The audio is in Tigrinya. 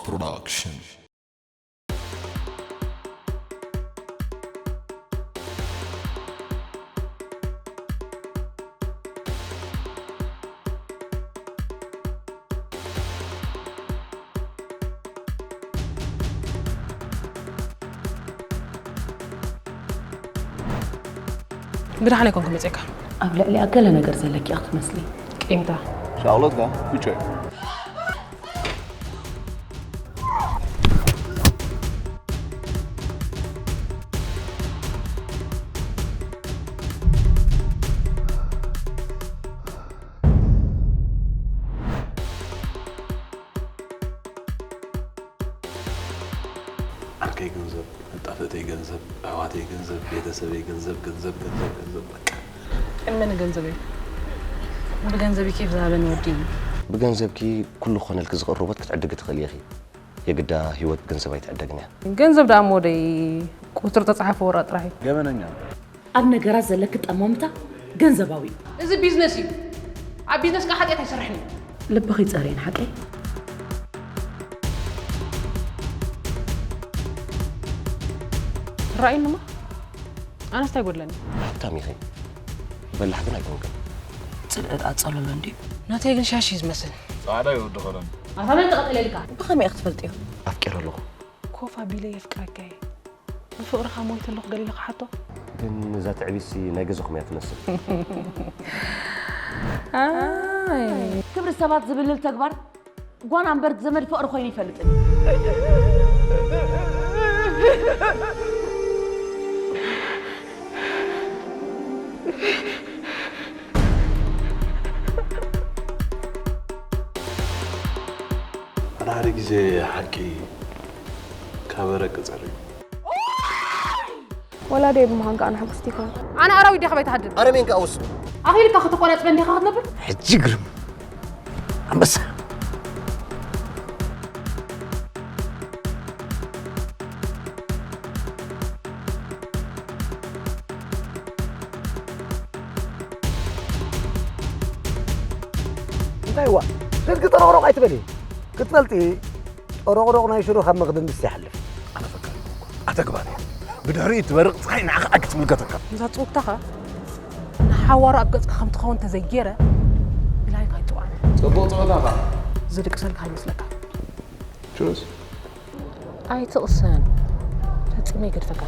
Production. ብደሓን ኣይኮንኩ መፅእካ። ኣብ ልዕሊኣ ገለ ነገር ዘለኪ ኢኺ ትመስሊ። ቂምታ። ሻቕሎትካ ፍጨ። ዓርከይ ገንዘብ፣ መጣፍእተይ ገንዘብ፣ ኣሕዋተይ ገንዘብ፣ ቤተሰበይ ገንዘብ፣ ገንዘብ፣ ገንዘብ፣ ገንዘብ፣ በቃ። እመን ገንዘበይ። ብገንዘብ ኬፍ ዝሃበኒ ወዲ እዩ። ብገንዘብኪ ኩሉ ክኾነልኪ ዝኽእል ሮቦት ክትዕድጊ ትኽእሊ ኢኺ። የግዳ ህይወት ብገንዘብ ኣይትዕደግን እያ። ገንዘብ ደኣ እሞ ወደይ ቁፅሪ ተፃሓፈ ወረቐት ጥራሕ እዩ። ገበነኛ። ኣብ ነገራት ዘለኪ ጠማምታ ገንዘባዊ እዩ። እዚ ቢዝነስ እዩ። ኣብ ቢዝነስ ከዓ ሓጢኣት ኣይሰርሕን እዩ። ልብኺ ይፀርየን ሓቀይ። ትረኣዩንማ ኣነስ እንታይ ጎድለኒ? ሃብታም ኢኺ። በላሕ ግን ኣይኮንክን። ፅልእት ኣፀለሎ እንድዩ። ናተይ ግን ሻሽ እዩ ዝመስል። ጻዕዳ ይወድኸለን። ኣታ መን ተቐጠለልካ? ብኸመይ ኢኺ ትፈልጥዮ? ኣፍቂረ ኣለኹ። ኮፍ ኣቢለ የፍቅረካ እየ። ብፍቕርኻ ሞይተ ኣለኹ ገለ ኢለ ክሓቶ? ግን እዛ ትዕቢትሲ ናይ ገዛኹም እያ ትመስል። ኣይ ክብሪ ሰባት ዝብልል ተግባር ጓና እምበር ዘመድ ፍቕሪ ኮይኑ ይፈልጥን። ሓደ ሓደ ግዜ ሓቂ ካብ ረቂ ጸር እዩ። ወላደይ ብምዃን ከዓ ንሕጉስቲ ይኸውን። ኣነ ኣራዊት ዲኻ ከይትሃድም? ኣረሜን ከኣ ወስኑ። ኣኺልካ ከተቆናጽበ እንዲኻ ክትነብር? ሕጂ ግርም ኣንበሳ። እንታይ ዋ ስልኪ ጠሮቅሮቅ ኣይትበሊ ክትፈልጢ ጠሮቅሮቅ ናይ ሽሮ ካብ መኽደን ድስቲ ይሓልፍ ኣነ ፈካሪ ኮንኩ ኣተግባሪ ብድሕሪኡ ትበርቕ ፀሓይ ንዓኻ ኣይክትምልከተካ እዛ ጽውግታኻ ንሓዋሩ ኣብ ገጽካ ከም ትኸውን ተዘይገይረ ብላይክ ኣይትውዓል ጽቡቕ ጸወታ ኸዓ ዝድቅሰልካ ይመስለካ ቹስ ኣይትቕሰን ፈጺመ ይገድፈካ